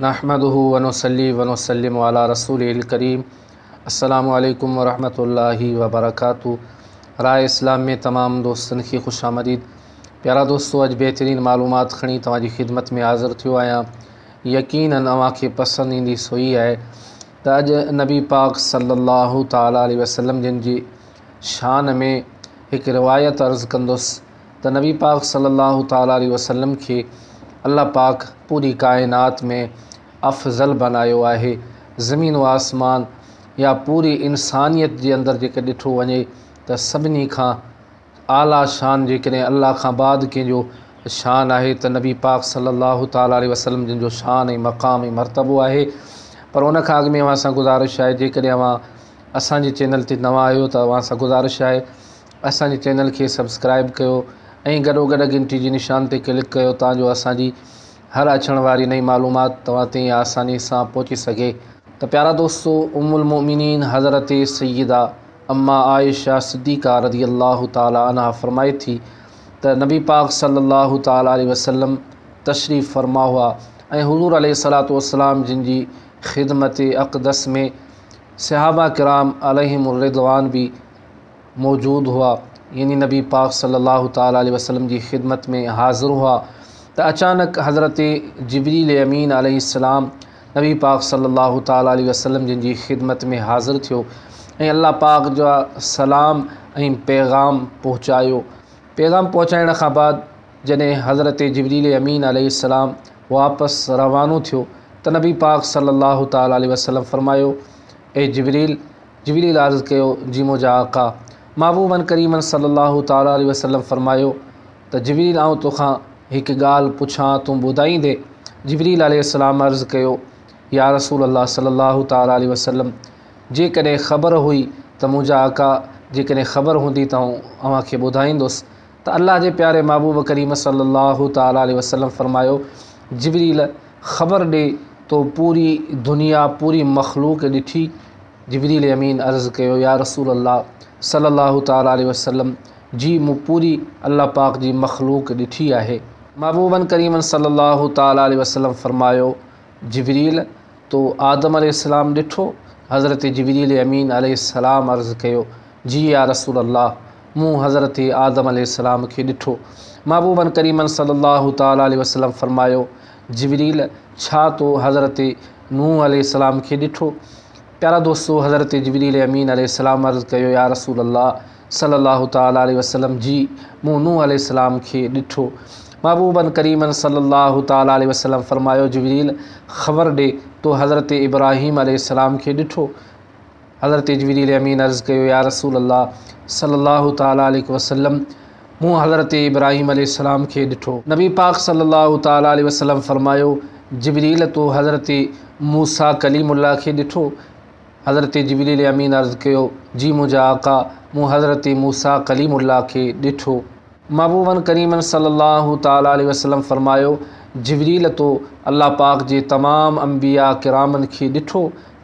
نحمده و نصلي و نسلم علي رسوله الڪريم السلام عليڪم ورحمة الله وبرڪاته راء اسلام ۾ تمام دوستن کي خوش آمديد. پيارا دوستو اڄ بهترين معلومات کڻي توهان جي خدمت ۾ حاضر ٿيو آهيان. يقيناً اوهان کي پسند ايندي سو هي آهي ته اڄ نبي پاڪ صلي الله تعالٰي عليه وسلم جن جي شان ۾ هڪ روايت عرض ڪندس ته نبي پاڪ صلي الله تعالٰي عليه وسلم کي الله پاڪ پوري ڪائنات ۾ افضل بنايو آهي. زمين و آسمان يا پوري انسانيت جي اندر جيڪڏهن ڏٺو وڃي ته سڀني کان اعليٰ شان جيڪڏهن الله کان بعد ڪنهن جو شان آهي ته نبي پاڪ صلي الله تعالٰي عليه وسلم جن جو شان ۽ مقام ۽ مرتبو آهي. پر ان کان اڳ ۾ اوهان سان گذارش آهي جيڪڏهن اوهان اسان جي چينل تي نوان آهيو ته اوهان سان گذارش آهي اسان جي چينل کي سبسڪرائب ڪيو ۽ گڏوگڏ گهنٽي جي نشان تي ڪلڪ ڪيو تان جو اسان جي هر اچڻ واري نئين معلومات توهان تائين آساني سان پهچي سگهي. ته پيارا دوستو ام المؤمنين حضرت سيده اما عائشه صديقه رضي الله تعالٰي عنها فرمائي ٿي ته نبي پاڪ صلي الله تعالٰي عليه وسلم تشريف فرما هئا ۽ حضور عليه الصلوة والسلام جن جي خدمت اقدس ۾ صحابه ڪرام عليهم الرضوان به موجود هئا يعني نبي پاڪ صلي الله تعالٰي عليه وسلم جي خدمت ۾ حاضر هئا ته اچانڪ حضرت جبريل امين عليه السلام نبي پاڪ صلي الله تعالٰي عليه وسلم جن جي خدمت ۾ حاضر ٿيو ۽ الله پاڪ جا سلام ۽ پيغام پهچايو. پيغام پهچائڻ کان بعد جڏهن حضرت جبريل امين عليه السلام واپس روانو ٿيو ته نبي پاڪ صلي الله تعالٰي عليه وسلم فرمايو، اي جبريل! جبريل عرض ڪيو، جي منهنجا آقا! محبوبن ڪريمن صلي الله تعالٰي عليه وسلم فرمايو ته جبريل آئون توکان هڪ ڳالهه پڇان تون ٻڌائيندين؟ جبريل عليه السلام عرض ڪيو، يا رسول الله صلي الله تعالٰي عليه وسلم! جيڪڏهن خبر هئي ته منهنجا آقا جيڪڏهن خبر هوندي ته آئون اوهان کي ٻڌائيندس ته الله جي پياري محبوب ڪريم صلي الله تعالٰي عليه وسلم فرمايو، جبريل! خبر ڏي تو پوري دنيا پوري مخلوق ڏٺي؟ جبريل امين عرض ڪيو، يا رسول الله صلي الله تعالٰي عليه وسلم جي مون پوري الله پاڪ جي مخلوق ڏٺي آهي. محبوبن ڪريمن صلي الله تعالٰي عليه وسلم فرمايو، جبريل! تو آدم عليه السلام ڏٺو؟ حضرت جبريل امين عليه السلام عرض ڪيو، جي يا رسول الله! مون حضرت آدم عليه السلام کي ڏٺو. محبوبن ڪريمن صلي الله تعالٰي عليه وسلم فرمايو، جبريل! ڇا تو حضرت نوح عليه السلام کي ڏٺو؟ پيارا دوستو! حضرت جبريل امين عليه السلام عرض ڪيو، يا رسول الله صلي الله تعالٰي عليه وسلم جي مون نوح عليه السلام کي ڏٺو. محبوبن ڪريمن صلي الله تعالٰي عليه وسلم فرمايو، جبريل! خبر ڏي تو حضرت ابراهيم عليه السلام کي ڏٺو؟ حضرت جبريل امين عرض ڪيو، يا رسول الله صلي الله تعالٰي عليه وسلم مون حضرت ابراهيم عليه السلام کي ڏٺو. نبي پاڪ صلي الله تعالٰي عليه وسلم فرمايو، جبريل تو حضرت موسيٰ ڪليم الله کي ڏٺو؟ حضرت جبريل امين عرض ڪيو، جي منهنجا آقا مون حضرت موسيٰ ڪليم الله کي ڏٺو. محبوبن ڪريمن صلي الله تعالٰي عليه وسلم فرمايو، جبريل تو الله پاڪ جي تمام انبياء ڪرامن کي ڏٺو؟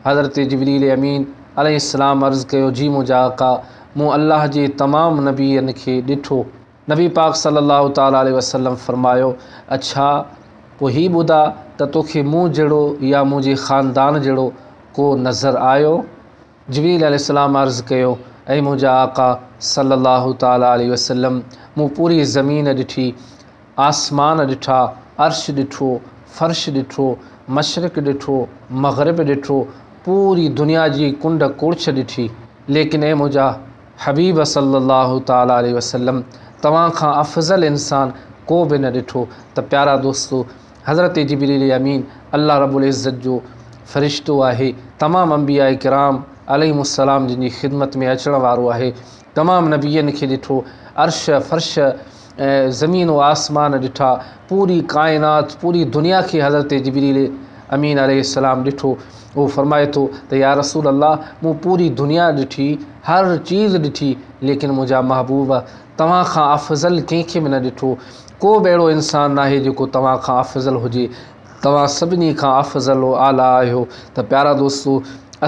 حضرت جبريل امين عليه السلام عرض ڪيو، جي منهنجا آقا مون الله جي تمام نبين کي ڏٺو. نبي پاڪ صلي الله تعالٰي عليه وسلم فرمايو، اڇا پوء هي ٻڌاء ته توکي مون جهڙو يا منهنجي خاندان جهڙو ڪو نظر آيو؟ جبريل عليه السلام عرض ڪيو، اي منهنجا آقا صلي الله تعالٰي عليه وسلم مون پوري زمين ڏٺي، آسمان ڏٺا، عرش ڏٺو، فرش ڏٺو، مشرق ڏٺو، مغرب ڏٺو، پوري دنيا جي ڪنڊ ڪڙڇ ڏٺي، ليڪن اي منهنجا حبيب صلّي الله تعالٰي عليه وسلّم توهان کان افضل انسان ڪو به نه ڏٺو ته پيارا دوستو حضرت جبريل امين الله رب العزت جو فرشتو آهي تمام انبياء ڪرام عليهم السلام جن جي خدمت ۾ اچڻ وارو آهي تمام نبين کي ڏٺو عرش فرش زمين و آسمان ڏٺا پوري ڪائنات پوري دنيا کي حضرت جبريل امين عليه السلام ڏٺو اهو فرمائي ٿو ته يا رسول الله مون پوري دنيا ڏٺي هر چيز ڏٺي ليڪن منهنجا محبوب توهان کان افضل ڪنهن کي به نه ڏٺو ڪو به اهڙو انسان ناهي جيڪو توهان کان افضل هجي توهان سڀني کان افضل و اعليٰ آهيو ته پيارا دوستو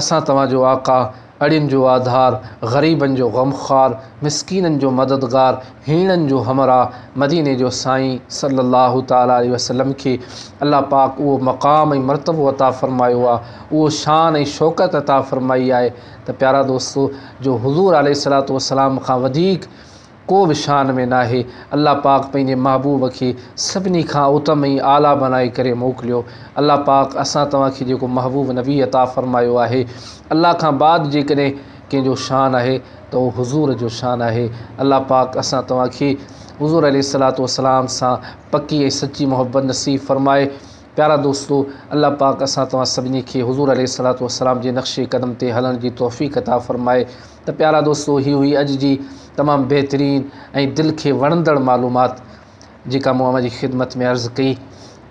اسان توهان جو آقا اڙين جو آڌار، غريبن جو غمخوار، مسڪينن جو مددگار، هيڻن جو همراهه، مديني جو سائين صلّي اللّٰه تعالٰي عليه وسلّم کي الله پاڪ اهو مقام ۽ مرتبو عطا فرمايو آهي، اهو شان ۽ شوڪت عطا فرمائي آهي ته پيارا دوستو! جو حضور عليه الصلوة والسلام کان وڌيڪ ڪو به شان ۾ ناهي، الله پاڪ پنهنجي محبوب کي سڀني کان اتم ۽ اعليٰ بنائي ڪري موڪليو. الله پاڪ اسان توهان کي جيڪو محبوب نبي عطا فرمايو آهي، الله کان بعد جيڪڏهن ڪنهن جو شان آهي ته اهو حضور جو شان آهي. الله پاڪ اسان توهان کي حضور عليه الصلوة والسلام سان پڪي ۽ سچي محبت نصيب فرمائي. پيارا دوستو! الله پاڪ اسان توهان سڀني کي حضور عليه الصلوة والسلام جي نقش قدم تي هلڻ جي توفيق عطا فرمائي. ته پيارا دوستو هي هئي اڄ جي تمام بهترين ۽ دل کي وڻندڙ معلومات جيڪا مون اوهان جي خدمت ۾ عرض ڪئي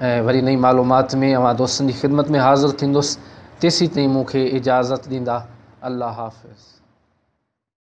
۽ وري نئين معلومات ۾ اوهان دوستن جي خدمت ۾ حاضر ٿيندس تيسين تائين مون کي اجازت ڏيندا الله حافظ.